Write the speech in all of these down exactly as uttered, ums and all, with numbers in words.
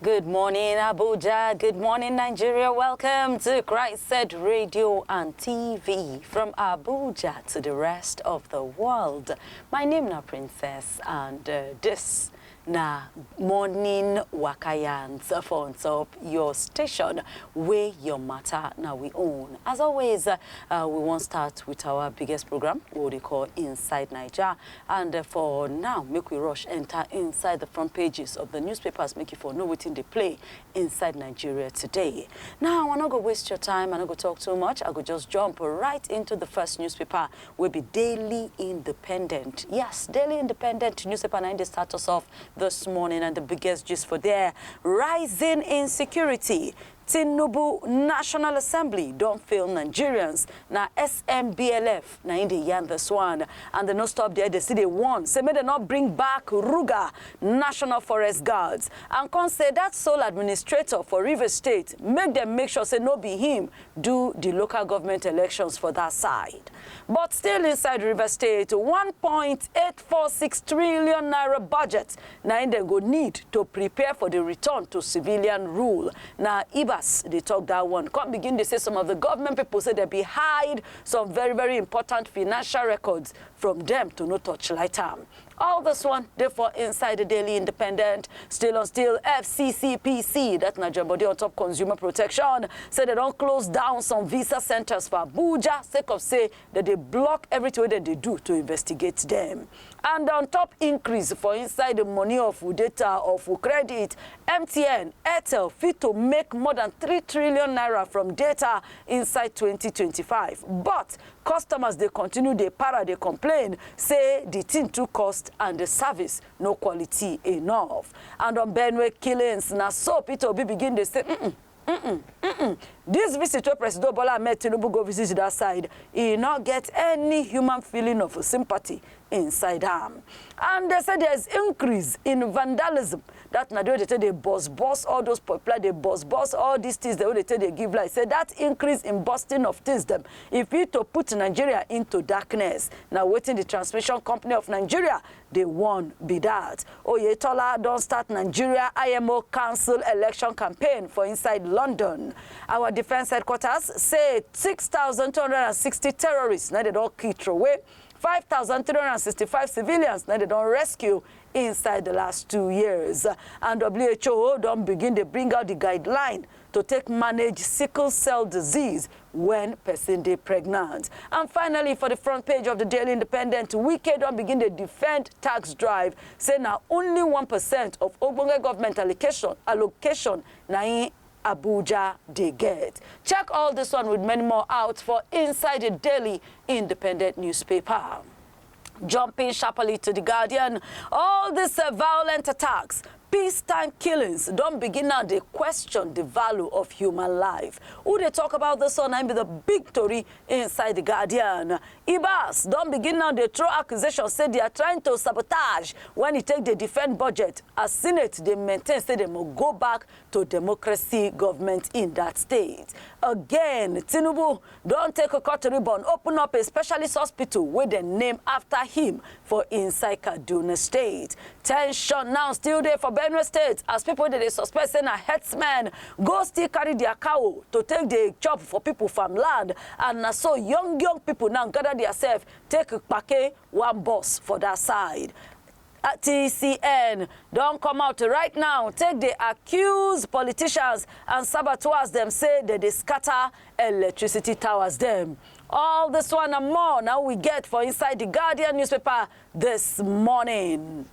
Good morning, Abuja. Good morning, Nigeria. Welcome to Christ Radio and T V. From Abuja to the rest of the world, my name na Princess, and uh, this na morning wakayans for on top your station, where your matter na we own. As always, uh, uh, we wan start with our biggest program, what we call Inside Nigeria. And uh, for now, make we rush enter inside the front pages of the newspapers, make you for know wetin dey play inside Nigeria today. Now, I no go waste your time, I no go talk too much, I go just jump right into the first newspaper, wey be Daily Independent. Yes, Daily Independent newspaper na im dey start us off this morning, and the biggest gist for there: rising insecurity. Tinubu National Assembly don fail Nigerians. Na S M B L F na im dey yarn this one, and they no stop there. They still dey warn say make they not bring back Ruga National Forest Guards, and come say that sole administrator for Rivers State, make them make sure say no be him do the local government elections for that side. But still inside Rivers State, one point eight four six trillion naira budget na im dem go need to prepare for the return to civilian rule. Na Ibas dey talk that one. Come begin dey say some of the government people say they be hide some very, very important financial records from them to no touch light am. All this one dey for inside the Daily Independent. Still on still, F C C P C, that na join body on top consumer protection, say they don close down some visa centers for Abuja sake of say that they block everything wey dem dey do to investigate them. And on top increase for inside the money of data of credit, M T N, Airtel fit to make more than three trillion naira from data inside twenty twenty-five. But customers dey continue dey para, dey complain say the thing too cost and the service no quality enough. And on Benue killings, na so Peter Obi begin dey say, mm-mm, mm-mm, mm-mm. This visit wey President Bola Ahmed Tinubu go visit that side, e no get any human feeling of sympathy inside am. And they say there's increase in vandalism. That na the way they take dey burst, burst all those popular, dey burst, burst all these things, the way they take dey give light. Say that increase in bursting of things dem, e fit to put Nigeria into darkness. Na wetin the Transmission Company of Nigeria dey warn be that. Oyetola don start Nigeria I M O Council election campaign for inside London. Our defense headquarters say six thousand two hundred and sixty terrorists na they don kill throway, five thousand three hundred and sixty-five civilians na they don rescue inside the last two years. And W H O don begin dey bring out the guideline to take manage sickle cell disease when person dey pregnant. And finally, for the front page of the Daily Independent, Wike don begin dey defend tax drive, say na only one percent of ogbonge government allocation, allocation na im Abuja dey get. Check all this one with many more out for inside the Daily Independent newspaper. Jumping sharply to the Guardian, all these uh, violent attacks, peacetime killings don begin now dey question the value of human life. Who dey talk about this one? Na im be the big tori inside the Guardian. Ibas don begin now dey throw accusations say they are trying to sabotage when e take dey defend budget, as Senate dey maintain say dem go go back to democracy government in that state. Again, Tinubu don take a cut ribbon, open up a specialist hospital wey dem name after him for inside Kaduna State. Tension now still dey for Benue State, as people dey dey suspect say na herdsmen go still carry their cow to take dey chop for people farmland, and na so young young people now gather themselves, take kpake one bus for that side. Uh, T C N don come out right now, take dey accuse politicians and saboteurs dem, say dem dey scatter electricity towers dem. All this one and more now we get for inside the Guardian newspaper this morning.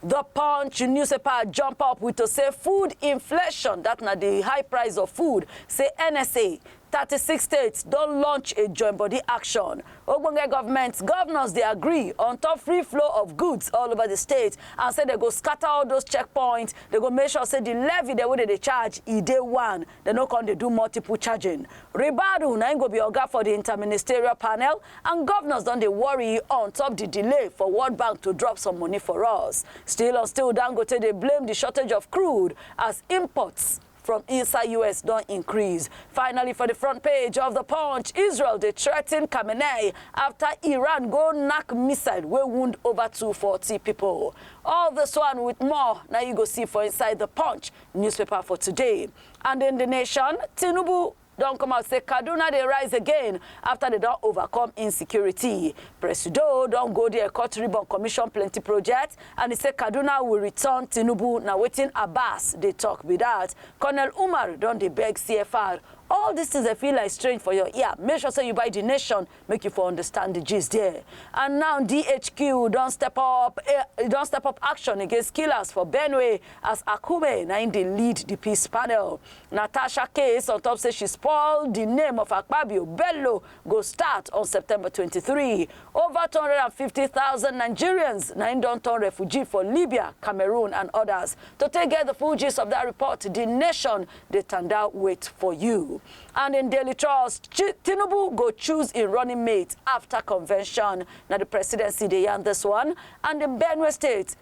The Punch newspaper jump up with to say food inflation, that na the high price of food, say N S A, thirty-six states don launch a joint body action. Ogbonge government, governors dey agree on top free flow of goods all over the state, and say they go scatter all those checkpoints. They go make sure say the levy dem wey they dey charge, e dey one. They no come dey do multiple charging. Ribadu na im go be oga for the interministerial panel, and governors don dey worry on top the delay for World Bank to drop some money for us. Still on still, Dangote dey blame the shortage of crude as imports from inside U S don increase. Finally, for the front page of the Punch, Israel dey threaten Khamenei after Iran go knock missile wey wound over two forty people. All this one with more, now you go see for inside the Punch newspaper for today. And in the nation, Tinubu don come out say Kaduna dey rise again after they don overcome insecurity. Presido don go there cut ribbon commission plenty projects and he say Kaduna will return Tinubu. Na wetin Abbas dey talk be that. Colonel Umar don dey beg C F R. All these things dey feel like strange for your ear. Make sure say you buy the nation, make you for understand the gist there. And now D H Q don step up, eh, don step up action against killers for Benue as Akume na im dey lead the peace panel. Natasha case on top say she spoil the name of Akpabio Bello go start on September twenty-three. Over two hundred fifty thousand Nigerians na im don turn refugee for Libya, Cameroon and others. To take get the full gist of that report, the nation dey tanda wait for you. And in Daily Trust, Chi- Tinubu go choose im running mate after convention. Na the presidency dey yarn this one. And in Benue State,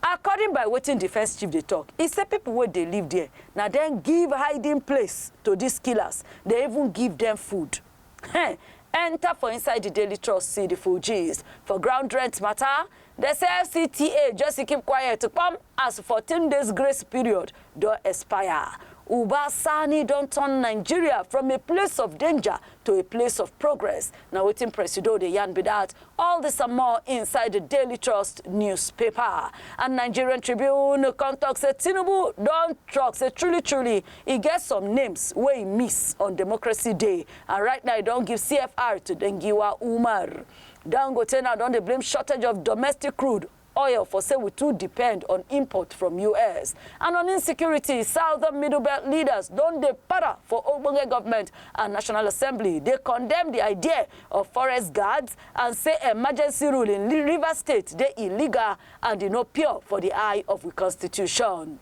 according by wetin defence chief dey talk, e say people wey dey live there na dem give hiding place to these killers. They even give them food. Hey, enter for inside the Daily Trust, see the full gist. For ground rent matter, they say F C T A just keep quiet kpam as fourteen days grace period don expire. Uba Sani don turn Nigeria from a place of danger to a place of progress. Na wetin Presido dey yarn be that. All this and more inside the Daily Trust newspaper. And Nigerian Tribune come talk say Tinubu don talk say truly truly e get some names wey e miss on Democracy Day, and right now e don give C F R to Dengiwa Umar. Dangote now don dey blame shortage of domestic crude oil for say we too depend on import from U S. And on insecurity, Southern Middle Belt leaders don dey para for ogbonge government and National Assembly. They condemn the idea of forest guards and say emergency rule in Li- Rivers State dey illegal and e no pure for the eye of the constitution.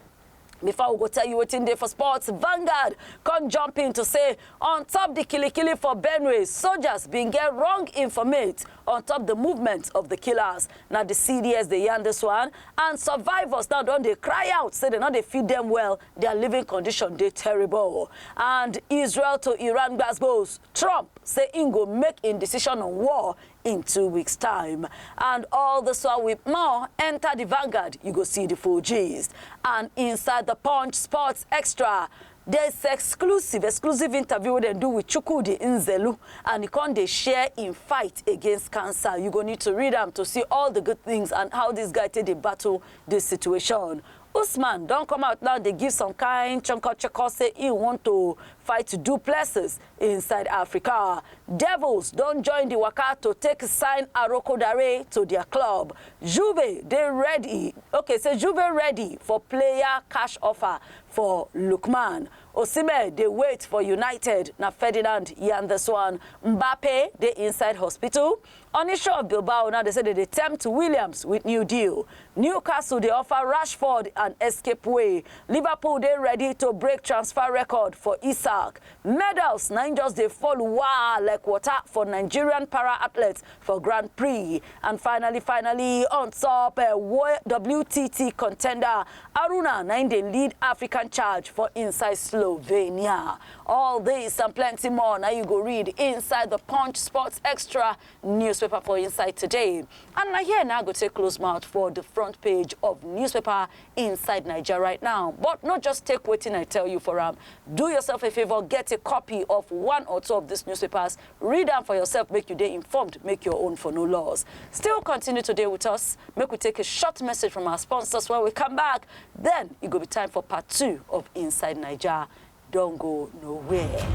Before we go tell you wetin dey for sports, Vanguard come jump in to say on top the kilikili for Benue, soldiers bin get wrong informate on top the movement of the killers. Na the C D S dey yarn this one, and survivors now don dey cry out say they no dey feed them well, their living condition dey terrible. And Israel to Iran gbas gbos, Trump say im go make im decision on war in two weeks time. And all this one with more, enter the Vanguard, you go see the full gist. And inside the Punch Sports Extra, there's exclusive exclusive interview wey dem do with Chukwudi Nzelu, and e come dey share im fight against cancer. You go need to read am to see all the good things and how this guy take dey battle this situation. Usman don come out now dey give some kind chonko choko say he want to fight Du Plessis inside Africa. Devils don join the waka to take sign Aroko Dare to their club. Juve dey ready. Okay, say Juve ready for player cash offer for Lookman. Osimhen dey wait for United. Na Ferdinand yarn this one. Mbappe dey inside hospital. On issue of Bilbao now, they say they dey tempt Williams with new deal. Newcastle dey offer Rashford an escape way. Liverpool dey ready to break transfer record for Isak. Medals na im just dey fall waa like water for Nigerian para athletes for Grand Prix. And finally, finally, on top, uh, wo- W T T contender Aruna na im dey lead African charge for inside Slovenia. All this and plenty more now you go read inside the Punch Sports Extra newspaper for inside today. And na here now I go take close mouth for the front page of newspaper inside Naija right now. But not just take wetin I tell you for am. Do yourself a favor, get a copy of one or two of these newspapers, read am for yourself, make you dey informed, make your own for no loss. Still continue to dey with us. Make we take a short message from our sponsors. When we come back, then it go be time for part two of Inside Naija. Don't go nowhere.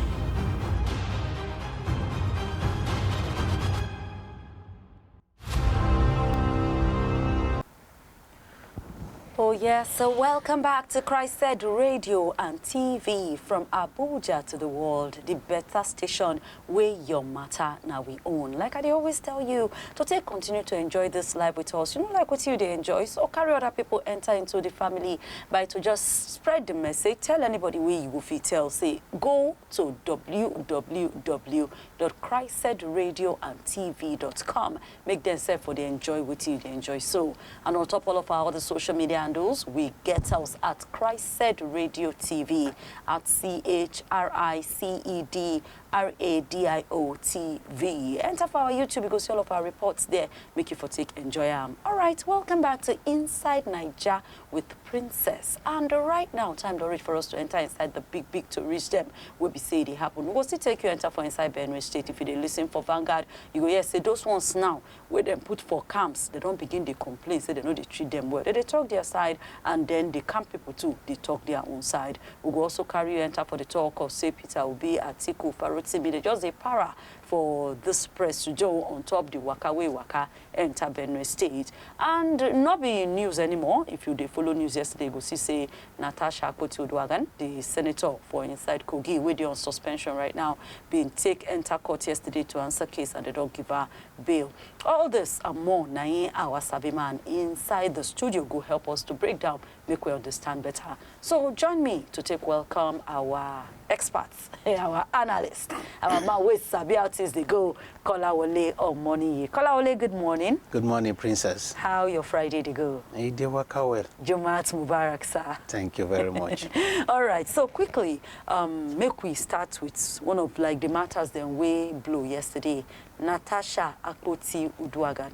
Oh yes, so welcome back to Christ Said Radio and T V, from Abuja to the world, the better station where your matter now we own. Like I dey always tell you, to take continue to enjoy this live with us. You know, like what you dey enjoy, so carry other people enter into the family by to just spread the message, tell anybody where you go fit tell, say, go to w w w dot christ said radio and t v dot com. Make themselves for they enjoy what you dey enjoy. So, and on top all of our other social media handles. We get us at Christed Radio T V, at C H R I C E D R A D I O T V. Enter for our YouTube, you go see all of our reports there. Make you for take enjoy am. All right, welcome back to Inside Naija with Princess. And right now, time don reach for us to enter inside the big, big to reach them. Wey be say e dey happen. We go still take you enter for inside Benue State. If you dey listen for Vanguard, you go hear say those ones now wey dem put for camps, they don begin dey complain say they no dey treat them well. They dey talk their side, and then the camp people too dey talk their own side. We go also carry you enter for the talk of say Peter Obi, Atiku, Farotimi, they just dey para for this press Joe on top the waka wey waka enter Benue State. And no be news anymore. If you dey follow news yesterday, you go see say Natasha Akpoti-Uduaghan, the senator for inside Kogi, wey dey on suspension right now, bin take enter court yesterday to answer case, and they don give her bail. All this and more, na im our sabi man inside the studio go help us to break down, make we understand better. So join me to take welcome our experts, our analyst, our man wey sabi how things dey go, Kolawole Omoniyi. Kolawole, good morning. Good morning, Princess. How your Friday dey go? E dey waka well. Jumat Mubarak, sir. Thank you very much. All right, so quickly, um, make we start with one of, like, the matters dem wey blow yesterday. Natasha Akpoti-Uduaghan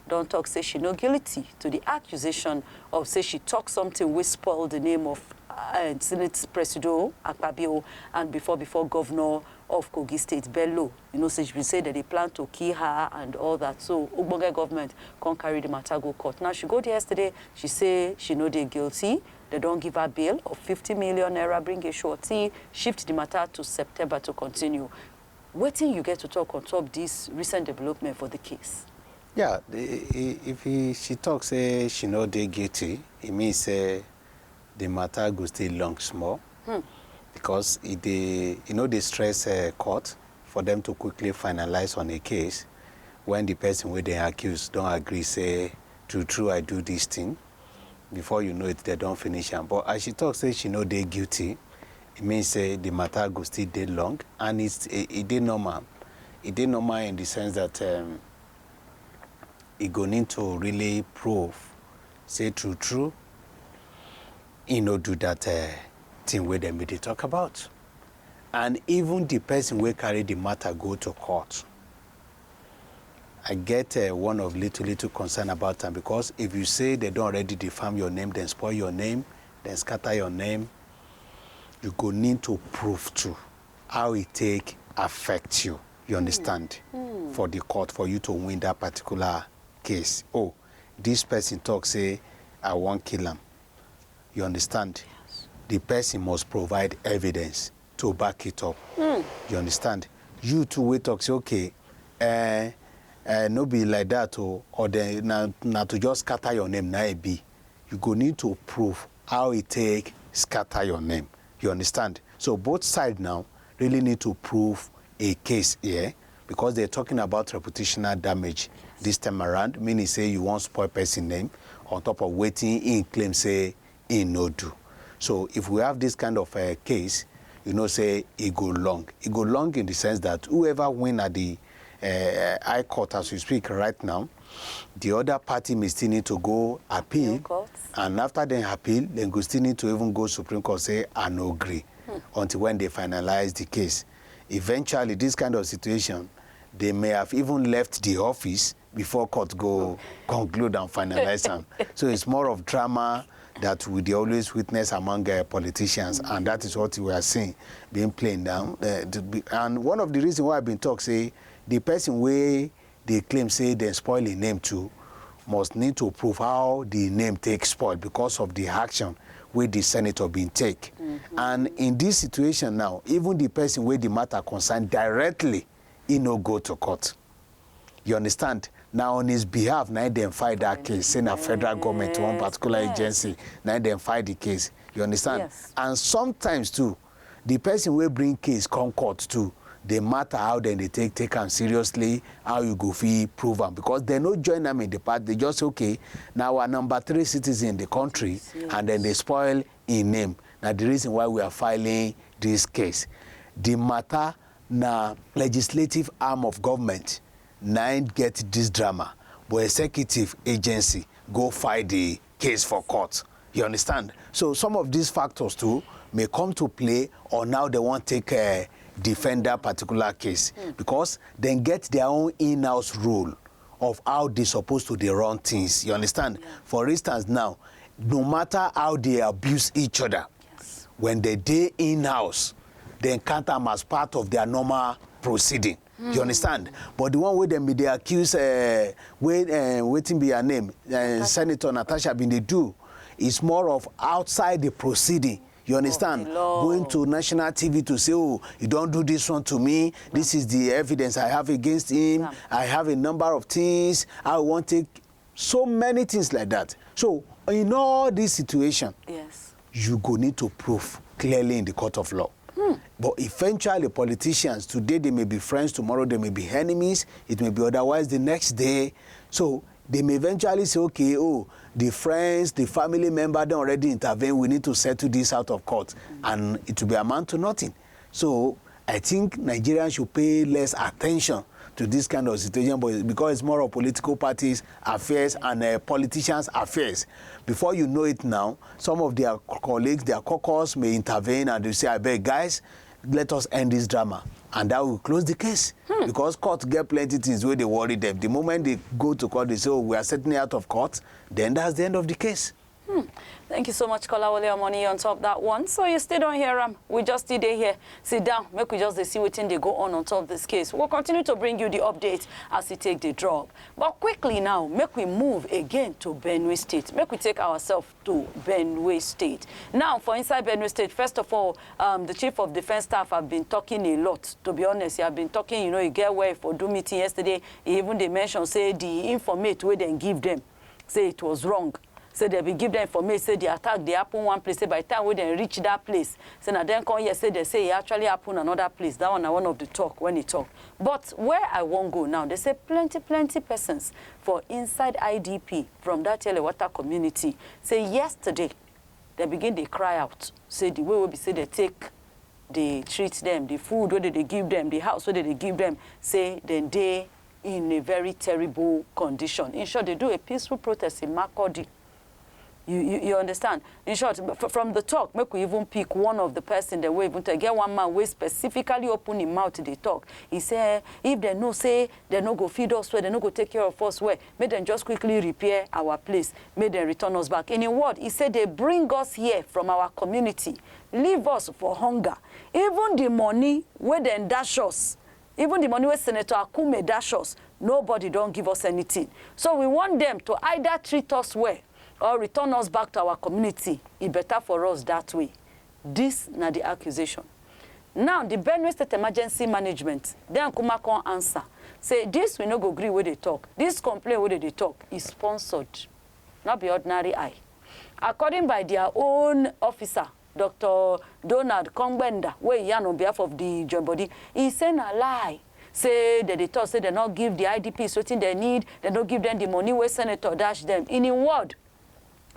don talk say she no guilty to the accusation of say she talk something wey spoil the name of uh, Senate Presido Akpabio and before before Governor of Kogi State, Bello. You know, say she bin say that they plan to kill her and all that. So ogbonge government come carry the matter go court. Now she go there yesterday. She say she no dey guilty. They don give her bail of fifty million naira, bring a surety, shift the matter to September to continue. Wetin you get to talk on top this recent development for the case? Yeah, the, i- if he, she talk say she no dey guilty, e mean say the matter go still long small, because e dey, e no dey stress uh, court for them to quickly finalize on a case when the person wey dem accuse don agree say, true true, I do this thing. Before you know it, they don finish am. But as she talk say she no dey guilty, e mean say the matter go still dey long, and it's, e e dey normal. E dey normal in the sense that um, e go need to really prove say, true true, e no do that uh, thing wey dem bin dey talk about. And even the person wey carry the matter go to court, I get uh, one of little little concern about am, because if you say they don already defam your name, then spoil your name, then scatter your name, you go need to prove too how e take affect you. You understand? For the court, for you to win that particular case. Oh, this person talk say I wan kill am. You understand? The person must provide evidence to back it up. You understand? You too wey talk say, okay, uh, uh, no be like that o, or then na, na to just scatter your name na e be. You go need to prove how e take scatter your name. You understand? So both sides now really need to prove a case here, because they're talking about reputational damage this time around, meaning say you wan spoil person name on top of wetin he claim say he no do. So if we have this kind of uh, case, you know say e go long. E go long in the sense that whoever win at the uh, high court as we speak right now, the other party may still need to go appeal, and after dem appeal, dem go still need to even go Supreme Court say I no agree, until when they finalize the case. Eventually, this kind of situation, they may have even left the office before court go conclude and finalize am. So it's more of drama that we dey always witness among uh, politicians, and that is what we are seeing being played now. Uh, to be- and one of the reasons why I bin talk say the person wey dey claim say dem spoil im name too must need to prove how the name take spoil because of the action wey the senator bin take. And in this situation now, even the person wey the matter concern directly, e no go to court. You understand? Na on his behalf na dem file that case, say na federal government, one particular agency, na dem file the case. You understand? Yes. And sometimes too, the person wey bring case come court too, the matter how dem dey take take am seriously, how you go fit prove am, because dem no join am in the part. They just say, okay, na our number three citizen in the country, and then they spoil im name. Na the reason why we are filing this case. The matter na legislative arm of government na im get this drama, but executive agency go file the case for court. You understand? So some of these factors too may come to play, or now they wan take uh, defend that particular case because dem get their own in-house rule of how they suppose to dey run things. You understand? For instance now, no matter how they abuse each other, when they dey in-house, dem count am as part of their normal proceeding. You understand? But the one wey dem bin dey accuse, uh, wey uh, wetin be her name, uh, Senator Natasha bin dey do, is more of outside the proceeding. You understand? Law. Going to national T V to say, "Oh, you don do this one to me. This is the evidence I have against him. I have a number of things I wan take." So many things like that. So in all this situation, Yes. you go need to prove clearly in the court of law. But eventually, politicians today, they may be friends, tomorrow they may be enemies, it may be otherwise the next day. So they may eventually say, "Okay, oh, the friends, the family member, they already intervene. We need to settle this out of court," and it will be amount to nothing. So I think Nigerians should pay less attention to this kind of situation, but because it's more of political parties affairs and uh, politicians affairs. Before you know it now, some of their colleagues, their caucus may intervene and they say, "I beg, guys, let us end this drama," and that will close the case. Because court get plenty things wey dey worry them. The moment they go to court, they say, "Oh, we are settling out of court," then that's the end of the case. Thank you so much, Kolawole Omoni, on top that one. So you still don't hear am. We just still dey here. Sit down. Make we just dey see wetin dey go on on top this case. We'll continue to bring you the update as it take the drop. But quickly now, make we move again to Benue State. Make we take ourselves to Benue State. Now, for inside Benue State, first of all, um, the chief of defense staff have been talking a lot. To be honest, he have been talking. You know, he get where for do meeting yesterday. He even dey mention say the informate wey dem give them, say it was wrong. Say they bin give them information say the attack dey happen one place, say by the time wey dem reach that place, say na dem come hear say they say e actually happen another place. That one na one of the talk when he talk. But where I wan go now, they say plenty plenty persons for inside I D P from that Yelewata community say yesterday they begin dey cry out say the way wey be say they take dey treat them, the food wey they dey give them, the house wey they dey give them, say dem dey in a very terrible condition. In short, they do a peaceful protest in Makurdi. You, you, you understand? In short, f- from the talk, make we even pick one of the person that we even tell. Get one man wey specifically open him mouth dey talk. He say, "Eh, if they know say they no go feed us well, they no go take care of us well, make them just quickly repair our place, make them return us back." In a word, he say, "They bring us here from our community, leave us for hunger. Even the money wey dem dash us, even the money wey Senator Akume dash us, nobody don give us anything. So we want them to either treat us well or return us back to our community. E better for us that way." This na the accusation. Now, the Benue State Emergency Management, dem kuma come answer say this we no go gree wey dey talk. This complaint wey they dey talk is sponsored, not be ordinary eye. According by their own officer, Doctor Donald Kongbenda, wey yarn on behalf of the join body, he say na lie. Say they dey talk say they no give the I D Ps wetin they need, they no give them the money wey senator dash them. In a word,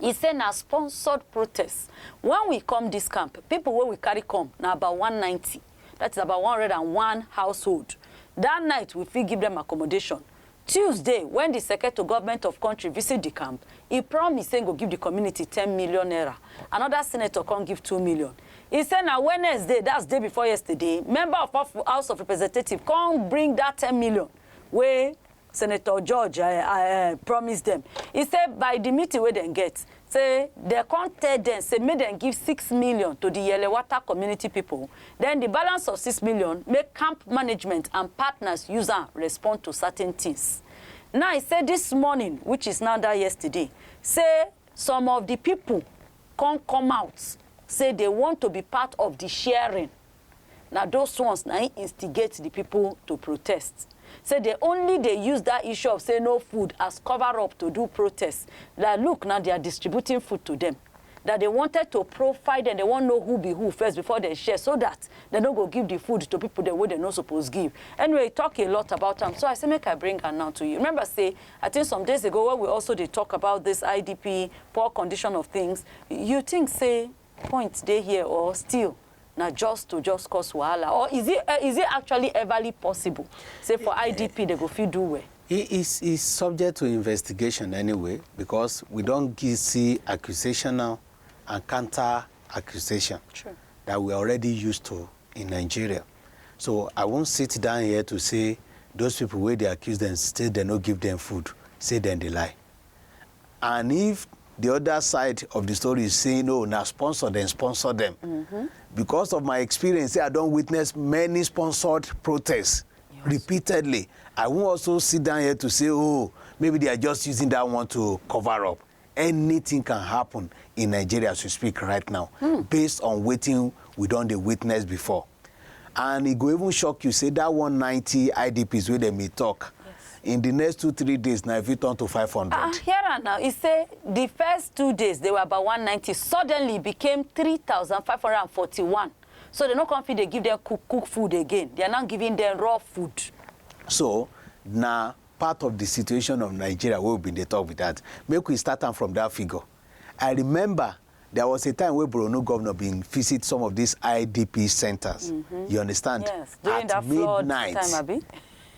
he say na sponsored protest. When we come this camp, people wey we carry come na about one ninety. That is about one hundred and one household. That night, we fit give them accommodation. Tuesday, when the Seketo government of country visit the camp, he promise say he go give the community ten million naira. Another senator come give two million. He say na Wednesday, that's day before yesterday, member of House of Representatives come bring that ten million wey Senator George uh, uh, promise them. He say by the meeting wey dem get, say they come tell them say make dem give six million to the Yelewata community people. Then the balance of six million, make camp management and partners use am respond to certain things. Now, he say this morning, which is now that yesterday, say some of the people come come out, say they want to be part of the sharing. Na those ones na im instigate the people to protest. Say they only dey use that issue of say no food as cover up to do protest. Like, look, now they are distributing food to them. That they wanted to profile them, they wan know who be who first before they share, so that they no go give the food to people dem wey they no suppose give. Anyway, he talk a lot about am, so I say make I bring am now to you. Remember say, I think some days ago when we also dey talk about this I D P, poor condition of things, you think say point dey here, or still na just to just cause wahala, or is it uh, is it actually everly possible say for I D P they go fit do well? It is, is subject to investigation anyway, because we don't gi- see accusational and counter accusation True. that we are already used to in Nigeria. So I won't sit down here to say those people where they accuse them, say they no give them food, say then they lie. And if the other side of the story is saying, "Oh, now sponsor them, sponsor them." Because of my experience, I don't witness many sponsored protests repeatedly. I won't also sit down here to say, "Oh, maybe they are just using that one to cover up." Anything can happen in Nigeria as we speak right now, based on waiting we don't dey witness before. And it go even shock you, say that one ninety I D Ps where they may talk. In the next two, three days, now if it turn to five hundred. Ah, here and now, e say the first two days they were about one ninety. Suddenly, e became three thousand five hundred and forty-one. So they no come fit dey give them cook cook food again. They are now giving them raw food. So na part of the situation of Nigeria wey we bin dey talk be that. Make we start am from that figure. I remember there was a time wey Borno governor bin visit some of these I D P centers. You understand? Yes, during At that flood midnight, time, abi?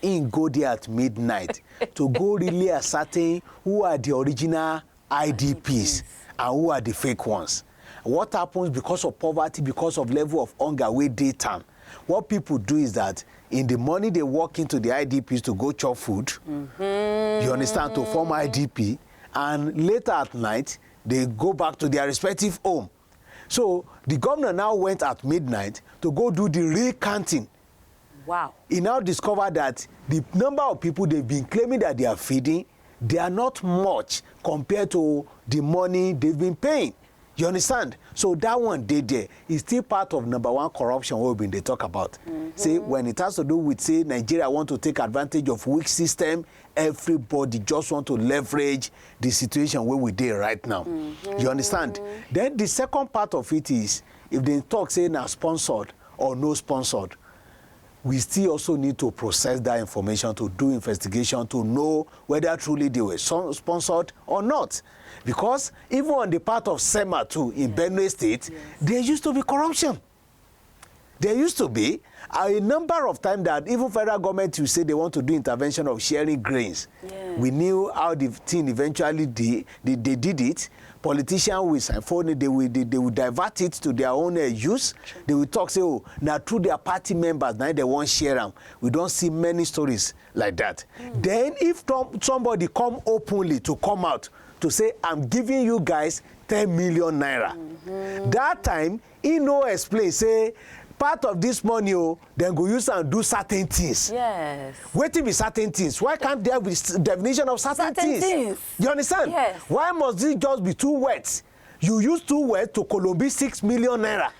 He go there at midnight to go really ascertain who are the original I D Ps and who are the fake ones. What happens because of poverty, because of level of hunger wey dey town? What people do is that in the morning they walk into the I D Ps to go chop food. You understand? To form I D P, and later at night they go back to their respective home. So the governor now went at midnight to go do the recounting. Wow. He now discovered that the number of people they've been claiming that they are feeding, they are not much compared to the money they've been paying. You understand? So that one dey there is still part of number one corruption wey we bin dey talk about. Say when it has to do with say Nigeria want to take advantage of weak system, everybody just want to leverage the situation where we dey right now. You understand? Then the second part of it is if they talk say na sponsored or no sponsored, we still also need to process that information to do investigation to know whether truly they were son- sponsored or not. Because even on the part of SEMA too in Benue State, there used to be corruption. There used to be a number of times that even federal government you say they want to do intervention of sharing grains. Yeah. We knew how the thing eventually did. They, they did it. Politicians will siphon it. They will, they, they will divert it to their own uh, use. They will talk say, "Oh, now through their party members now they won't share them." We don't see many stories like that. Then if tom- somebody come openly to come out to say, "I'm giving you guys ten million naira," that time he no explain say part of this money oh, then go use and do certain things. Yes. Wetin be certain things? Why can't there be s- definition of certain, Certain things. You understand? Yes. Why must it just be two words? You use two words to colombi six million naira.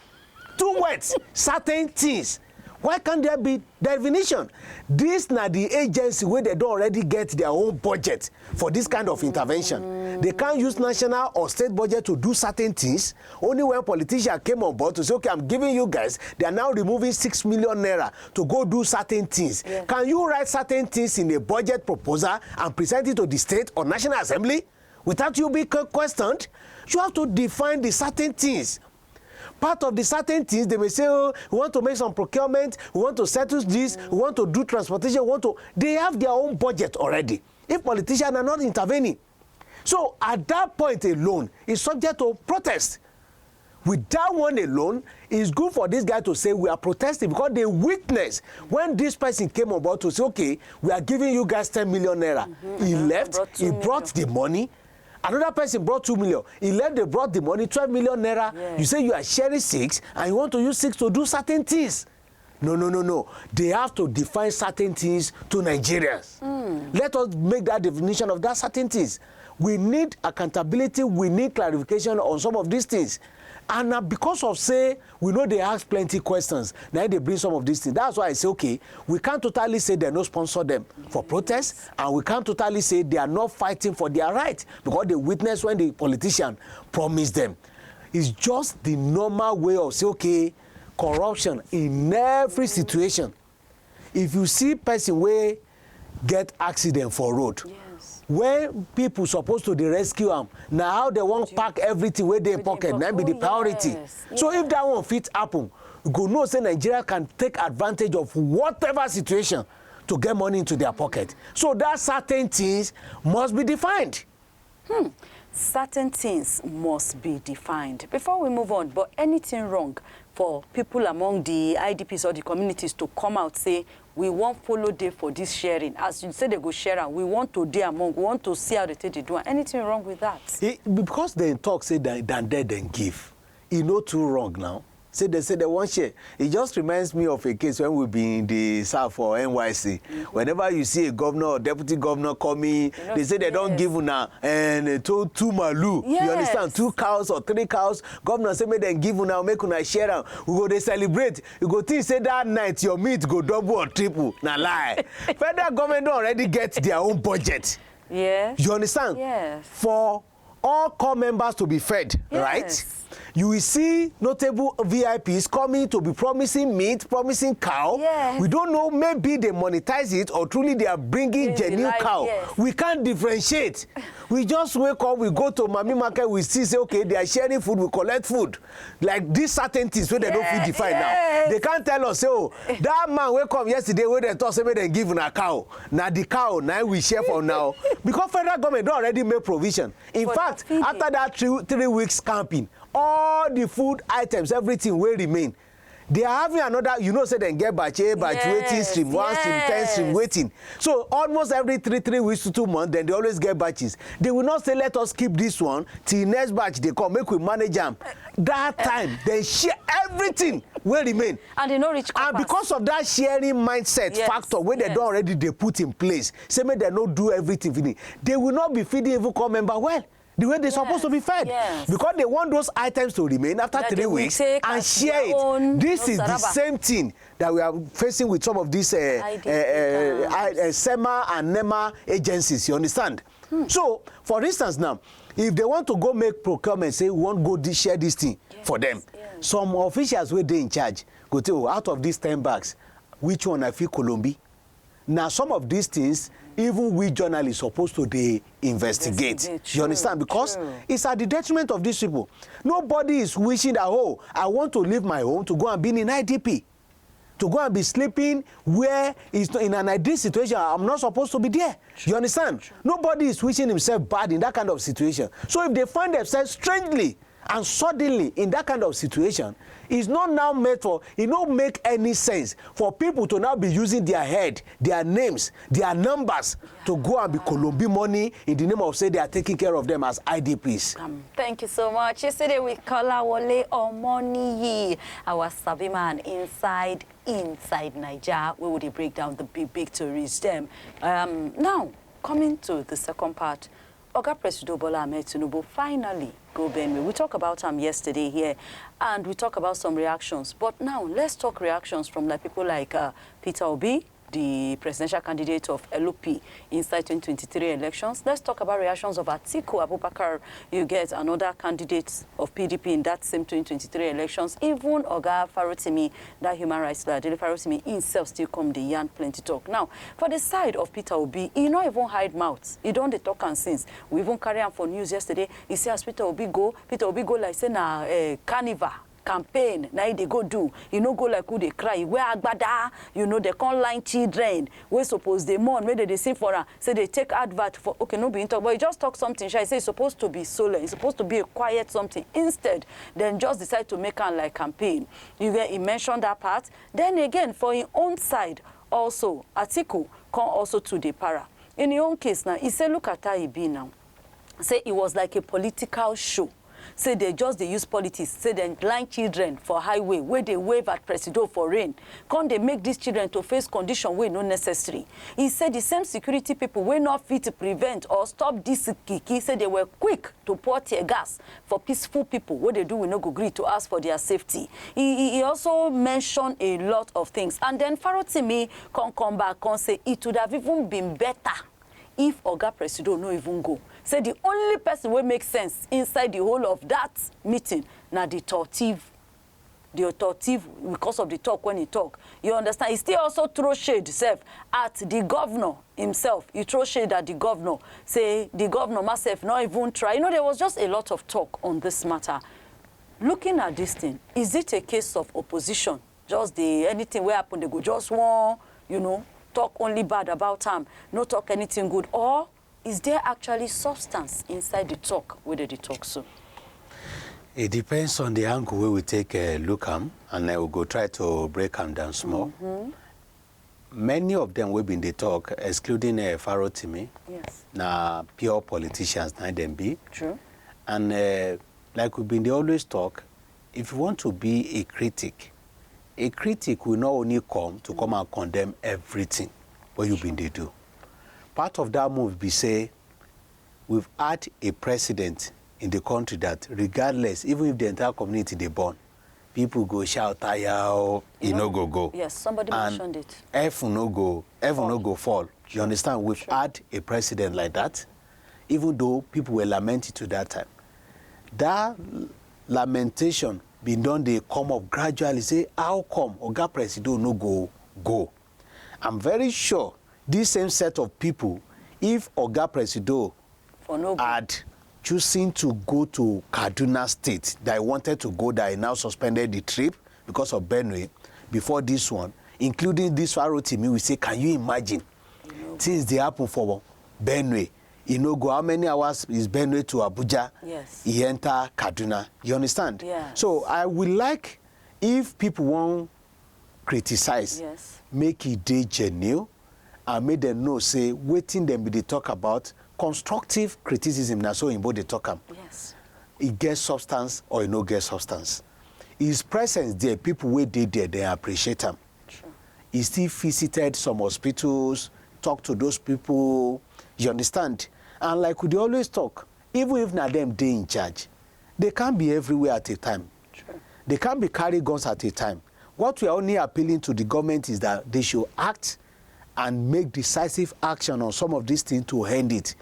Two words, certain things. Why can't there be definition? This na the agency where they don't already get their own budget for this kind of intervention. They can't use national or state budget to do certain things. Only when politician came on board to say, "Okay, I'm giving you guys," they are now removing six million naira to go do certain things. Can you write certain things in a budget proposal and present it to the state or national assembly without you being que- questioned? You have to define the certain things. Part of the certain things, they may say, "Oh, we want to make some procurement, we want to settle this, we want to do transportation, we want to." They have their own budget already. If politicians are not intervening, so at that point alone, it's subject to protest. With that one alone, it's good for this guy to say, "We are protesting," because they witness when this person came about to say, "Okay, we are giving you guys ten million naira." He left, Brought he two brought the money. Another person brought two million. He left, they brought the money, twelve million naira. Yes. You say you are sharing six and you want to use six to do certain things. No, no, no, no. They have to define certain things to Nigerians. Let us make that definition of that certain things. We need accountability. We need clarification on some of these things. And na because of say we know they ask plenty questions, now they bring some of these things. That's why I say, okay, we can't totally say they no sponsor them for protests, and we can't totally say they are not fighting for their right because they witness when the politician promised them. It's just the normal way of say, okay, corruption in every situation. If you see person wey get accident for road, Yes. When people supposed to dey rescue am, na how they wan pack everything wey dey Wey dey pocket, na be the pocket. Priority. Yes, So yes. If that one fit happen, you go know say Nigeria can take advantage of whatever situation to get money into their pocket. So that certain things must be defined. Certain things must be defined before we move on. But anything wrong for people among the I D Ps or the communities to come out say we wan follow dey for this sharing? As you say they go share am, we want to dey among, we want to see how they take dey do am. Anything wrong with that? E, because dem talk say than than dead dem give, e no too wrong now. Say dem say dem wan share. E just reminds me of a case when we be in the South for N Y C. Whenever you see a governor or deputy governor coming, know, they say they don yes. give una and uh, two two malu. You understand? Yes. Two cows or three cows. Governor say make dem give una, make una share am. We go dey celebrate. You go think say that night your meat go double or triple. Na lie. Federal government don already get their own budget. Yes. You understand? Yes. For all corps members to be fed, Yes. right? You will see notable V I Ps coming to be promising meat, promising cow. Yes. We don't know, maybe they monetize it or truly they are bringing Yes, they genuine like, cow. Yes. We can't differentiate. We just wake up, we go to Mami Market, we see, say, okay, they are sharing food, we collect food. Like these certain things wey dem no fit Yes, define yes. Now. They can't tell us, say, oh, that man wey come yesterday wey dem talk say make dem give una cow, na the cow na we share for now. Because federal government don already make provision. In For fact, feeding. After that three, three weeks camping, all the food items, everything wey remain, they are having another, you know, say dem get batch A, batch waiting Yes, stream, one stream, ten stream Yes. waiting. So almost every three, three weeks to two months, then they always get batches. They will not say, let us keep this one till next batch they come, make we manage am. That time, they share everything wey remain. And they no reach And coppers. Because of that sharing mindset Yes, factor wey dem yes. Don already dey put in place, say make dem no do everything finish, they will not be feeding even corps member well the way they supposed to be fed. Yes. Because they want those items to remain after That three they will weeks take and as share their it. own, This no is the saraba. Same thing that we are facing with some of these uh, I D P uh, uh, camps. I- uh, SEMA and NEMA agencies. You understand? So, for instance, now, if they want to go make procurement, say we want go di- share this thing for them, Yes. Some officials wey dey in charge go tell, oh, out of these ten bags, which one I fit Colombi? Now, some of these things, even we journalists supposed to dey investigate. Investigate, You understand? true, Because true. It's at the detriment of these people. Nobody is wishing that, oh, I want to leave my home to go and be in I D P, to go and be sleeping where is in an ideal situation. I'm not supposed to be there. You understand? Nobody is wishing himself bad in that kind of situation. So if they find themselves strangely and suddenly in that kind of situation, it's not now meant for, it no make any sense for people to now be using their head, their names, their numbers to go and be Colombi money in the name of say they are taking care of them as I D Ps. Um, thank you so much. Yesterday we call Wole Omoniyi, our savvy man inside inside Niger, where we dey break down the big big tourists them. Um, now, coming to the second part, Oga Presido Bola Ahmed Tinubu finally go Benue. We talk about him yesterday here, and we talk about some reactions. But now, let's talk reactions from like people like uh, Peter Obi, the presidential candidate of L O P inside twenty twenty-three elections. Let's talk about reactions of Atiku Abubakar. You get another candidate of P D P in that same twenty twenty-three elections. Even Oga Farotimi, that human rights lawyer, Dele Farotimi himself still come the yarn plenty talk. Now, for the side of Peter Obi, he not even hide mouth. He don't dey talk and since. We even carry him for news yesterday. He say as Peter Obi go, Peter Obi go like say na uh, carnival campaign na e dey go do. E no go like who dey cry, e wear agbada, you know, they come line children wey suppose dey mourn, wey dey dey sing for am, say they take advert for, okay, no be him talk, but he just talk something sha. He say e suppose to be solemn, e suppose to be a quiet something. Instead, dem just decide to make am like campaign. You get, he mention that part. Then again, for him own side also, Atiku come also to dey para. In him own case now, he say look at how e be now. Say e was like a political show. Say they just dey use politics, say dem blind children for highway wey dey wave at Presido for rain, come dey make these children to face condition wey no necessary. He say the same security people wey no fit prevent or stop this kiki, say they were quick to pour tear gas for peaceful people wey dey do we no go gree to ask for their safety. He, he, he also mention a lot of things, and then Farotimi come come back come say it would have even been better if Oga Presido no even go. Say the only person wey make sense inside the whole of that meeting na the talkative, the talkative, because of the talk when he talk. You understand? He still also throw shade sef at the governor himself. He throw shade at the governor. Say the governor ma sef no even try. You know, there was just a lot of talk on this matter. Looking at this thing, is it a case of opposition? Just the anything wey happen, they go just wan, you know, talk only bad about am, no talk anything good, or is there actually substance inside the talk wey dem dey talk so? It depends on the angle wey we take uh, look am, and I will go try to break am down small. Many of them wey been dey talk, excluding uh, Farotimi, Yes. na pure politicians na dem be. True. And uh, like we been dey always talk, if you want to be a critic, a critic will not only come to come and condemn everything wey you been dey do. Part of that move be say we've had a precedent in the country that regardless, even if the entire community dey burn, people go shout, "Tire o," e no go go. Yes, somebody And mentioned it. Heaven no go, heaven no go fall. You understand? We've had a precedent like that, even though people were lamenting to that time. That lamentation been don dey come up gradually. Say, "How come Oga Presido no go go?" I'm very sure this same set of people, if Oga Presido For no good. had chosen to go to Kaduna State, that he wanted to go, that he now suspended the trip because of Benue before this one, including this Farotimi, we say, can you imagine? Things dey happen for Benue. You know, go how many hours is Benue to Abuja? Yes. He enter Kaduna. You understand? Yes. So I would like if people wan criticize, Yes. make e dey genuine and make dem know say wetin dem be dey talk about, constructive criticism, na so oyinbo dey talk am. Yes. E get substance or e no get substance. His presence there, people wey dey there, dem appreciate am. True. He still visited some hospitals, talk to those people. You understand? And like we dey always talk, even if na dem dey in charge, they can't be everywhere at a time. True. They can't be carry guns at a time. What we are only appealing to the government is that they should act and make decisive action on some of these things to end it.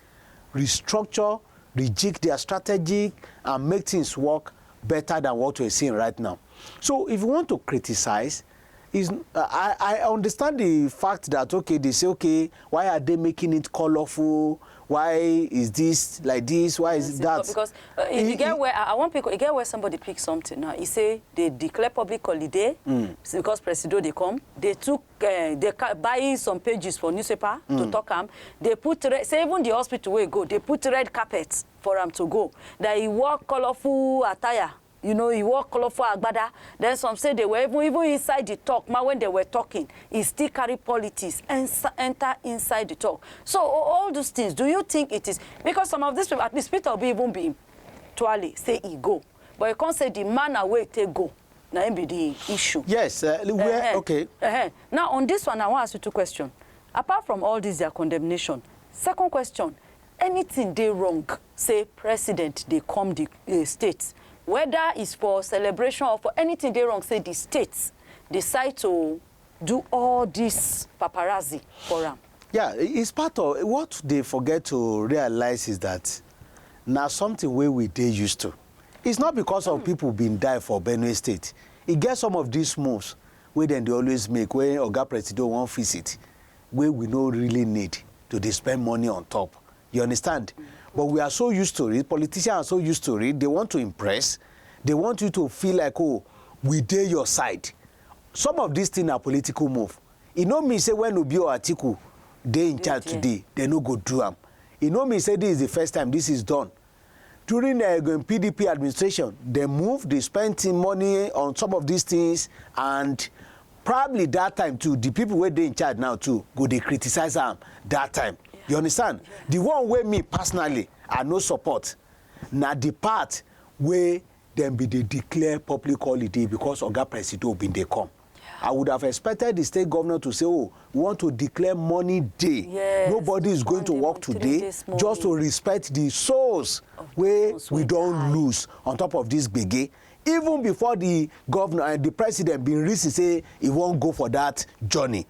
Restructure, rejig their strategy, and make things work better than what we're seeing right now. So if you want to criticize, is I, I understand the fact that, okay, they say, okay, why are they making it colorful? Why is this like this? Why is Yes, that? Because uh, e E- e get e- where I, I want people, e get where somebody pick something now. He say they declare public holiday because Presido dey come. They took, uh, they ca- buy some pages for newspaper to talk am. They put red, say even the hospital wey go, they put red carpet for am to go. That he wore colorful attire. You know, he wore colorful agbada. Then some say they were even, even inside the talk, ma, when they were talking, he still carry politics and enter inside the talk. So a- all those things, do you think it is because some of these people, at least Peter Obi even be Tuale say he go, but you can't say the manner wey take go. Na him be the issue. Yes, uh, where, Uh-huh. okay. Uh-huh. Now on this one, I want to ask you two questions. Apart from all this, their condemnation. Second question: anything dey wrong? Say president dey come the uh, state, whether it's for celebration or for anything dey wrong. Say the state decide to do all this paparazzi for am. Yeah, i- it's part of what they forget to realize is that now something where we dey used to. It's not because of people being die for Benue State. E get some of these moves where then they always make when Oga Presido wan visit, where we no really need to dey spend money on top. You understand? But we are so used to it. Politicians are so used to it. They want to impress. They want you to feel like, oh, we dey your side. Some of these things are political move. E no mean say when Obi or Atiku dey in charge there. Today, they no go do am. E no mean say this is the first time this is done. During the uh, P D P administration, they move, they spend money on some of these things, and probably that time too, the people where they in charge now too go they criticize am that time. You understand? The one where me personally, I no support. Na the part where them be they declare public holiday because Oga Presido been they come. I would have expected the state governor to say, oh, we want to declare money day. Yes, Nobody is going one to day work money, three today days just to money. Respect the souls where those we wey don't die. Lose on top of this gbege. Even before the governor and the president been reason say he won't go for that journey.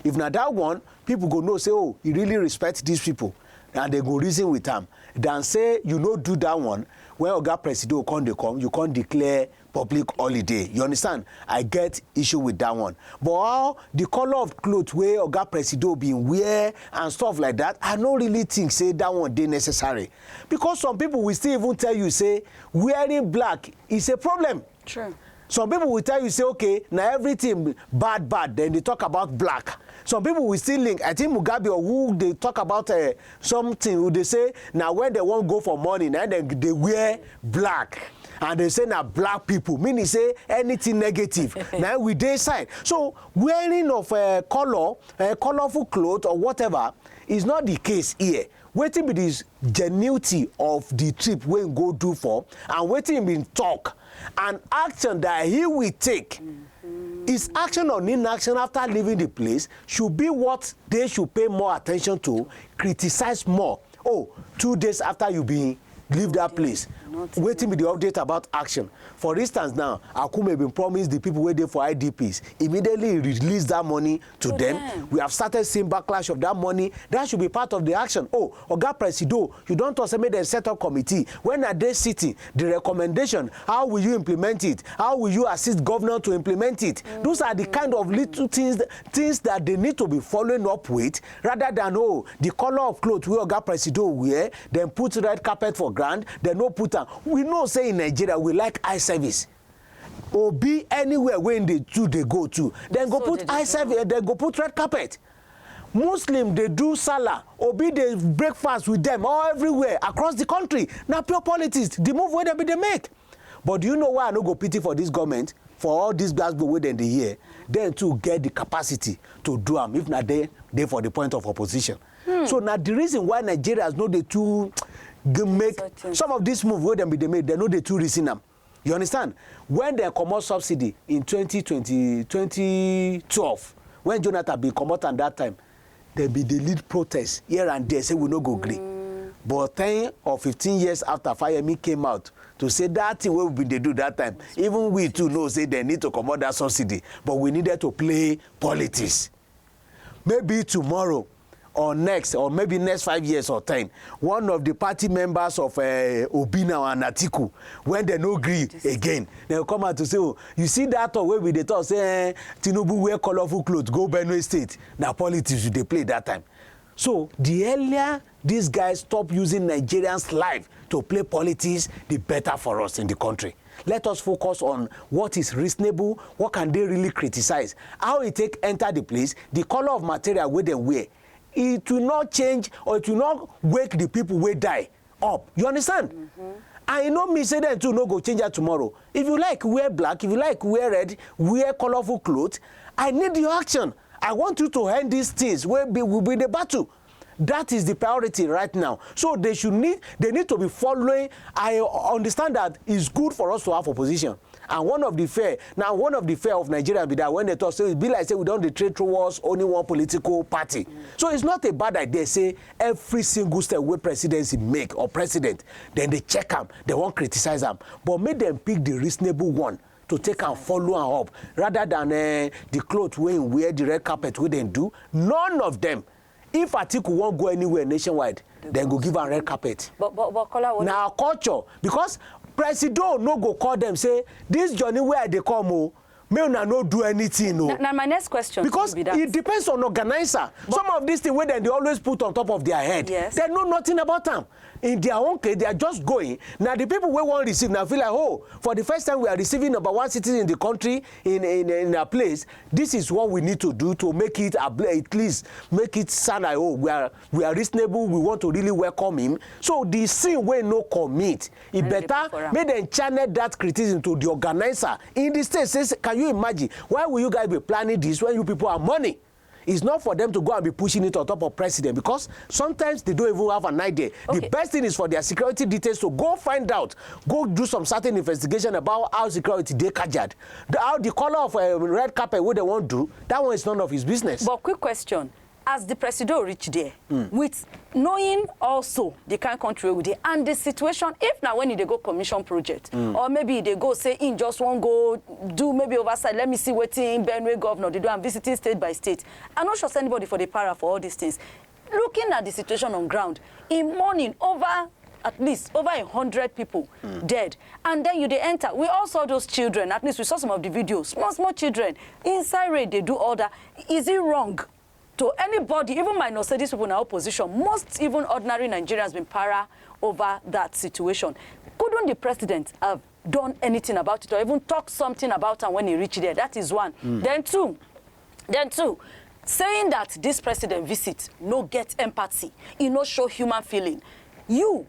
If na that one, people go know say, oh, he really respect these people, and they go reason with am. Than say you no do that one, when Oga Presido come dey come, you come declare public holiday. You understand? I get issue with that one. But how the color of cloth where Oga Presido been wear and stuff like that, I no really think say that one dey necessary. Because some people will still even tell you say wearing black is a problem. True. Some people will tell you say, okay, na everything bad bad, then they talk about black. Some people will still link. I think Mugabe or who they talk about uh, something, who they say na when they wan go for money, na dem dey wear black. And they say na black people, meaning say anything negative na we dey side. So wearing of uh, color, uh, colorful cloth or whatever is not the case here. Wetin be the genuity of the trip wey im go do for, and wetin im bin talk, and action that he will take? His action or inaction after leaving the place should be what they should pay more attention to, criticize more. Oh, two days after you bin leave that place, wetin be the update about action? For instance now, Akume bin promise the people wey dey for I D Ps, immediately he release that money to them. We have started seeing backlash of that money. That should be part of the action. Oh, Oga Presido, you don talk say make dem set up committee. When are they sitting? The recommendation, how will you implement it? How will you assist governor to implement it? Those are the kind of little things, things that they need to be following up with, rather than, oh, the color of cloth wey Oga Presido wear, then put red carpet for ground, then no put am. We know say in Nigeria we like eye service. Obi, anywhere wey they do they go to, then go put eye service, then go put red carpet. Muslim dey do Salah, Obi dey breakfast with them all everywhere across the country. Na pure politics, the move wey dem be dey make. But do you know why I no go pity for this government? For all this gbasgbo wey dem dey hear, dem too get the capacity to do am if na dey dey for the point of opposition. So na the reason why Nigerians no dey too g- make some of this move wey dem be dey make, dem no dey too reason am. You understand? When dem comot subsidy in twenty twenty, twenty twelve, when Jonathan bin comot am that time, dem bin dey lead protest here and there say we no go gree. But ten or fifteen years after, Fayemi came out to say that thing wey we bin dey do that time, even we too know say dem need to comot that subsidy, but we needed to play politics. Maybe tomorrow or next, or maybe next five years or ten, one of the party members of uh, Obi now and Atiku, when they no gree again, they come out to say, oh, you see that talk wey we dey talk say eh, Tinubu wear colorful clothes go Benue State, na politics you dey play that time. So the earlier these guys stop using Nigerians' life to play politics, the better for us in the country. Let us focus on what is reasonable, what can they really criticize, how e take enter the place, the color of material wey dem wear. It will not change or it will not wake the people wey die up. You understand? And e no mean say dem too no go change am tomorrow. If you like, wear black. If you like, wear red. Wear colorful cloth. I need your action. I want you to end these things wey be, will be the battle. That is the priority right now. So they should need, they need to be following. I understand that it's good for us to have opposition. And one of the fear, now one of the fear of Nigeria be that when they talk, say it be like say we don dey trade towards only one political party. So it's not a bad idea say every single step wey presidency make or president, then they check am, they wan criticize am, but make dem pick the reasonable one to take am follow am up, rather than uh, the cloth wey im wear, the red carpet wey dem do. None of them. If Atiku wan go anywhere nationwide, dem go give am red carpet. But but but Kola, what? Na culture, because Presido no go call dem say, this journey wey I dey come o, make una no do anything o. Na, na my next question. Because Be that. It depends on organizer. Some of these things wey dem dey always put on top of their head, Yes. Dem know nothing about am. In their own case, they are just going. Now the people wey wan receive now feel like, oh, for the first time we are receiving number one citizen in the country in in in a place. This is what we need to do to make it abl- at least make it sound like, oh, we are we are reasonable. We want to really welcome him. So the sin wey no commit, e Make dem better put for am. Make dem channel that criticism to the organizer in the state. Say, can you imagine? Why will you guys be planning this when you people are money? It's not for them to go and be pushing it on top of president, because sometimes they don't even have an idea. The Okay. Best thing is for their security details to go find out, go do some certain investigation about how security dey kajad, the, how the color of uh, red carpet wey dem wan do. That one is none of his business. But quick question, as the presido reach there, with knowing also the kind country wey we dey and the situation, if na when e dey go commission project, or maybe e dey go say im just wan go do maybe oversight, let me see wetin Benue governor dey do and visiting state by state. I no sure say anybody for dey para for all these things. Looking at the situation on ground, in morning over at least over a hundred people dead, and then you dey enter. We all saw those children. At least we saw some of the videos. Small small children inside rain dey do all that. Is it wrong? To anybody, even minus say these people na opposition, most even ordinary Nigerians been para over that situation. Couldn't the president have done anything about it or even talk something about am when he reach there? That is one. Then two, then two, saying that this president visit no get empathy, e no show human feeling. You,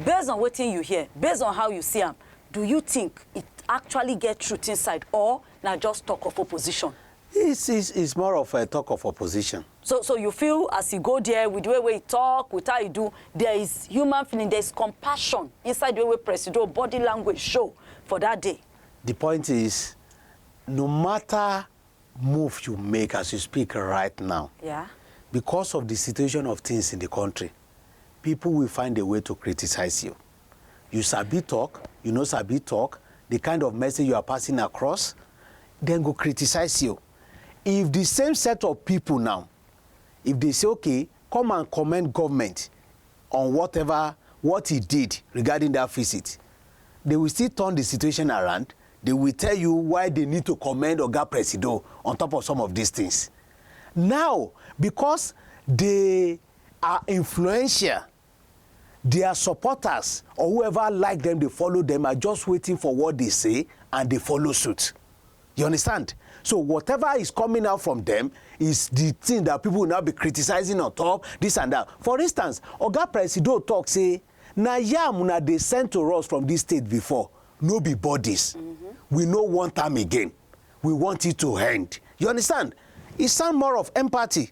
based on wetin you hear, based on how you see am, do you think it actually get truth inside, or na just talk of opposition? It's, it's, it's more of a talk of opposition. So, so you feel as he go there, with the way wey he talk, with how he do, there is human feeling, there is compassion inside the way wey Presido body language show for that day. The point is, no matter move you make as you speak right now, Yeah. because of the situation of things in the country, people will find a way to criticize you. You sabi talk, you no sabi talk, the kind of message you are passing across, dem go criticize you. If the same set of people now, if they say, "Okay, come and commend government on whatever, what he did regarding that visit," they will still turn the situation around. They will tell you why they need to commend Oga Presido on top of some of these things. Now, because they are influential, their supporters or whoever like them, they follow them, are just waiting for what they say and they follow suit. You understand? So whatever is coming out from them is the thing that people will now be criticizing on top, this and that. For instance, Oga Presido talk say, "Na yam una dey send to us from this state before, no be bodies. We no want am again. We want it to end." You understand? It sound more of empathy.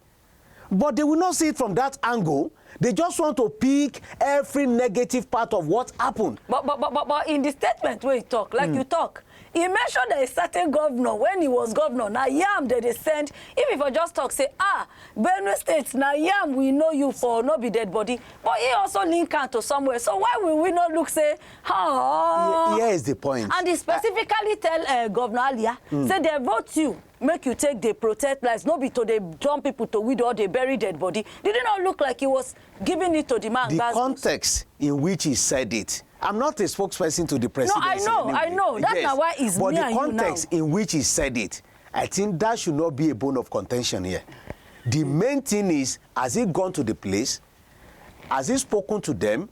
But they will not see it from that angle. They just want to pick every negative part of what happened. But, but, but, but, but in the statement wey he talk, like you talk, he mentioned that a certain governor, when he was governor, na yam dem dey send. If he for just talk say, "Ah, Benue State, na yam we know you for, no be dead body." But he also link am to somewhere. So why will we not look say, "Oh"? Here is the point. And he specifically tell uh, Governor Alia, say they vote you, make you take dey protect lives, no be to dey jump people to widow or dey bury dead body. Did it not look like he was giving it to the man? The That's good. Context in which he said it. I'm not a spokesperson to the presidency. I know, I anyway. know. That's Yes. Not why it's But me the and you now. Context in which he said it, I think that should not be a bone of contention here. The main thing is, has he gone to the place? Has he spoken to them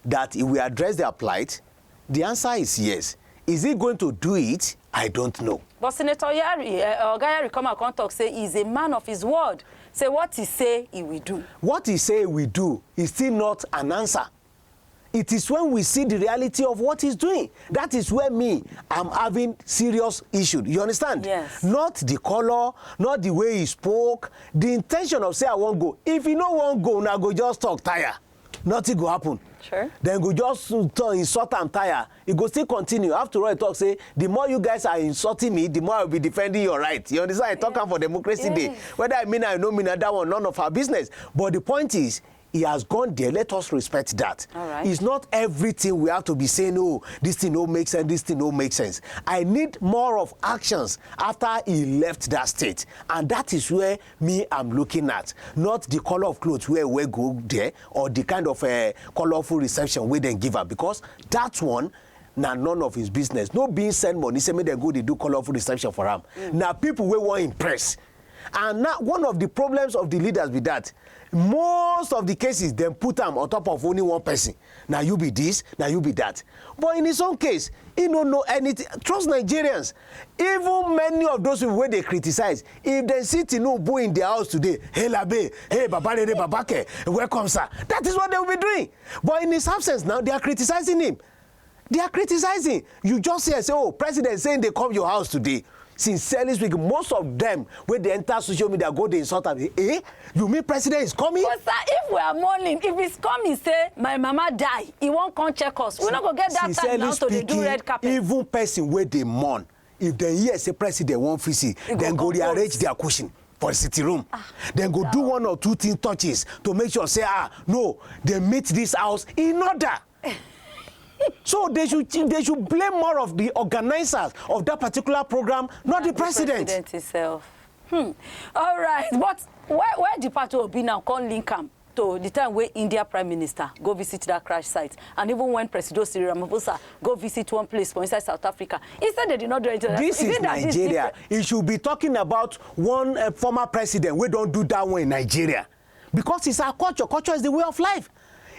that he will address their plight? The answer is yes. Is he going to do it? I don't know. But Senator Yari, uh, Oga Yari come out come talk say he's a man of his word. Say what he say he will do. What he say he will do is still not an answer. It is when we see the reality of what he's doing. That is where me, I'm having serious issue. You understand? Yes. Not the color, not the way he spoke, the intention of say, "I won't go." If you no wan go, una go just talk tire. Nothing go happen. Sure. Then go just turn insult and tire. It go still continue. After all, he talk say, "The more you guys are insulting me, the more I'll be defending your right." You understand? I talk am for democracy day. Yes. Whether I mean I no mean that one, none of our business. But the point is, he has gone there. Let us respect that. All right. It's not everything we have to be saying, "Oh, this thing no make sense, this thing no make sense." I need more of actions after he left that state. And that is where me I'm looking at. Not the color of clothes where we go there or the kind of uh, colorful reception we then give her, because that one na none of his business. No being send money, say make dem go dey do colorful reception for am. Na people wey wan impress. And now one of the problems of the leaders be that most of the cases dem put am on top of only one person. "Na you be this, na you be that." But in his own case, he no know anything. Trust Nigerians. Even many of those people wey dey criticize, if dem see Tinubu in their house today, "Hey Labe, hey Baba Rere, Baba Ke, welcome sir." That is what they will be doing. But in his absence now, they are criticizing him. They are criticizing. You just hear say, "Oh, president saying they come your house today." Sincerely speaking, most of them wey dey enter social media go dey insult am. "Eh? You mean president is coming?" But sir, if we are mourning, if he's coming say, "My mama die," he wan come check us, we no go get that time Sincerely now to dey do speaking, red carpet. Even person wey dey mourn, if dem hear say president wan visit, E go dem go compose. Rearrange their cushion for sitting room. Dem go do one or two thing touches to make sure say, "Ah, no, they meet this house in order." So they should, they should blame more of the organizers of that particular program, not the president. President himself. Hmm. All right, but where, where the party will be now, come link am to the time wey India Prime Minister go visit that crash site, and even when Presido Cyril Ramaphosa go visit one place for inside South Africa, instead they did not do anything. This is Nigeria. He should be talking about one uh, former president wey don do that one in Nigeria, because it's our culture. Culture is the way of life.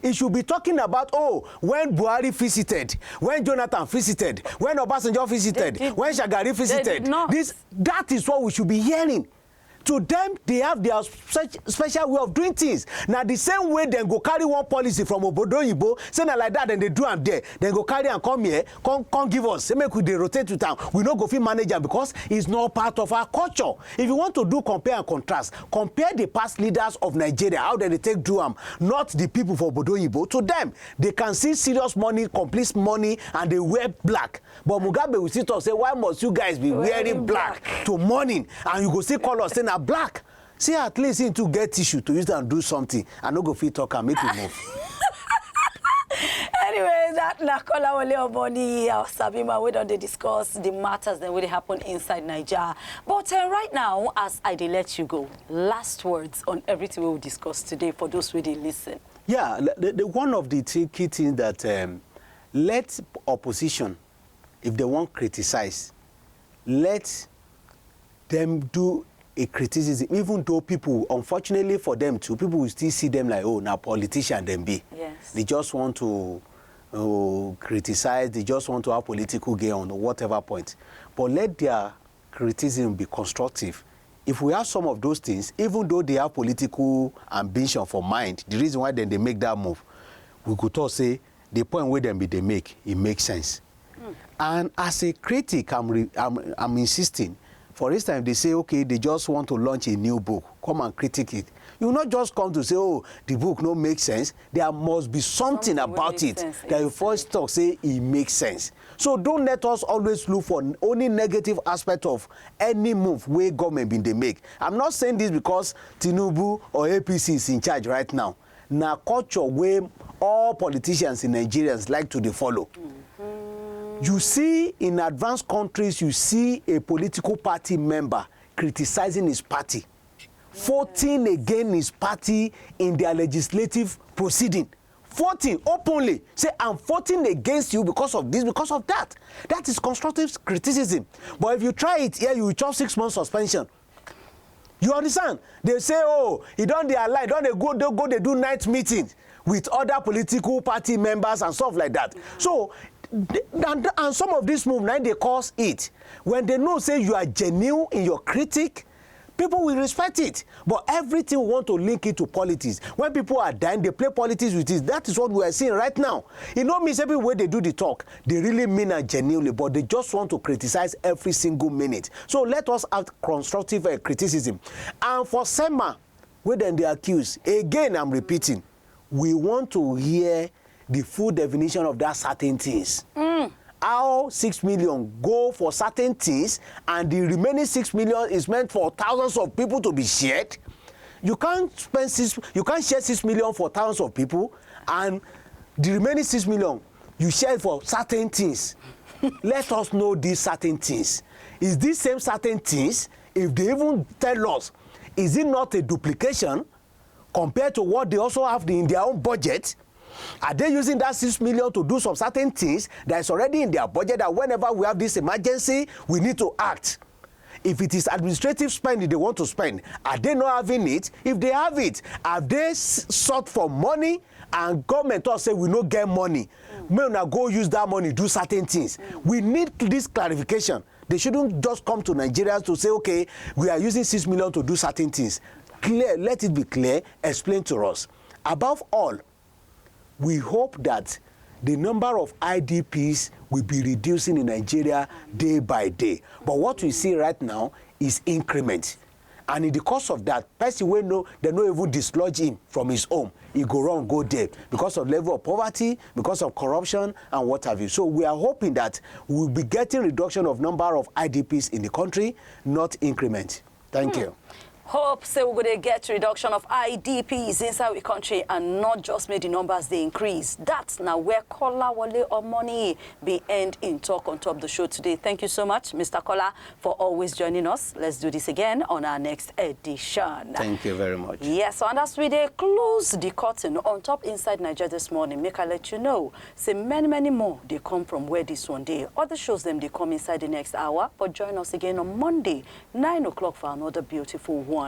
He should be talking about, oh, when Buhari visited, when Jonathan visited, when Obasanjo visited, when Shagari visited. This, that is what we should be hearing. To them, they have their such special way of doing things. Now, the same way dem go carry one policy from obodo oyibo, say na like that, then they do am there, then go carry and come here, come come give us, say make we dey rotate with am. We no go fit manage am because it's not part of our culture. If you want to do compare and contrast, compare the past leaders of Nigeria, how dem dey take do am, not the people for obodo oyibo. To them, they can see serious money, complete money, and they wear black. But Mugabe will still talk say, why must you guys be wearing black to morning, and you go still call us say na black? See, at least him too get tissue to use am do something. I no go fit talk am, make we move. Anyway, that na Kolawole Omoni, our Sabima, we don dey discuss the matters dem wey dey happen inside Naija. But uh, right now, as I dey let you go, last words on everything wey we discuss today for those wey dey listen. Yeah, the, the, one of the key things that um, let opposition, if they wan criticize, let them do a criticism, even though people, unfortunately for them too, people will still see them like, oh, na politician dem be. Yes. They just want to uh, criticize, they just want to have political gain on whatever point. But let their criticism be constructive. If we have some of those things, even though they have political ambition for mind, the reason why then they make that move, we could all say the point where them be they make, it makes sense. Mm. And as a critic, I'm, re- I'm, I'm insisting. For instance, if they say, okay, they just want to launch a new book, come and critique it. You will not just come to say, oh, the book no make sense. There must be something, something about it sense. That you first talk, say it makes sense. So don't let us always look for only negative aspect of any move where government been they make. I'm not saying this because Tinubu or A P C is in charge right now. Na culture wey all politicians in Nigerians like to dey follow. You see, in advanced countries, you see a political party member criticizing his party, voting against his party in their legislative proceeding. Voting openly, say, I'm voting against you because of this, because of that. That is constructive criticism. But if you try it here, you will chop six months suspension. You understand? They say, oh, he don dey align, don dey go, dey go, dey do night meeting with other political party members and stuff like that. So, th- and, and some of this move, now they cause it. When they know say you are genuine in your critic, people will respect it. But everything want to link it to politics. When people are dying, they play politics with it. That is what we are seeing right now. You know me, say people wey dey do the talk, they really mean and genuinely, but they just want to criticize every single minute. So let us have constructive uh, criticism. And for Sema, where then they accuse, again, I'm repeating, we want to hear the full definition of that certain things. Mm. How six million go for certain things and the remaining six million is meant for thousands of people to be shared? You can't spend six, you can't share six million for thousands of people and the remaining six million you share for certain things. Let us know these certain things. Is this same certain things? If they even tell us, is it not a duplication compared to what they also have in their own budget? Are they using that six million to do some certain things that is already in their budget, that whenever we have this emergency, we need to act? If it is administrative spending they want to spend, are they not having it? If they have it, have they s- sought for money and government talk say we no get money? May una go use that money do certain things. We need this clarification. They shouldn't just come to Nigerians to say, okay, we are using six million to do certain things. Clear, let it be clear, explain to us. Above all, we hope that the number of I D Ps will be reducing in Nigeria day by day. But what we see right now is increment. And in the course of that, person wey no, they no even dislodge him from his home. He go run go there because of level of poverty, because of corruption, and what have you. So we are hoping that we'll be getting reduction of number of I D Ps in the country, not increment. Thank you. Hope say we go dey get reduction of I D Ps inside we country and not just make the numbers dey increase. That's now where Kolawole Omoni be end in talk on top the show today. Thank you so much, Mister Kola, for always joining us. Let's do this again on our next edition. Thank you very much. Yes, so and as we dey close the curtain on top Inside Nigeria this morning, make I let you know, say many, many more they come from where this one day. Other shows them they come inside the next hour, but join us again on Monday, nine o'clock for another beautiful one.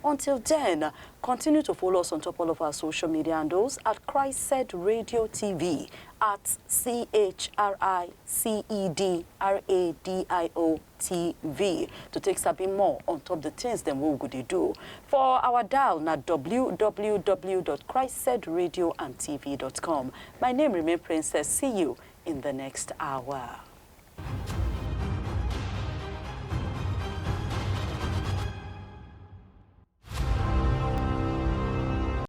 Until then, continue to follow us on top all of our social media handles at Christ Radio T V, at C H R I C E D R A D I O T V, to take sabi more on top the things them we go dey do. For our dial na W W W dot Christ Radio and T V dot com. My name remain Princess. See you in the next hour.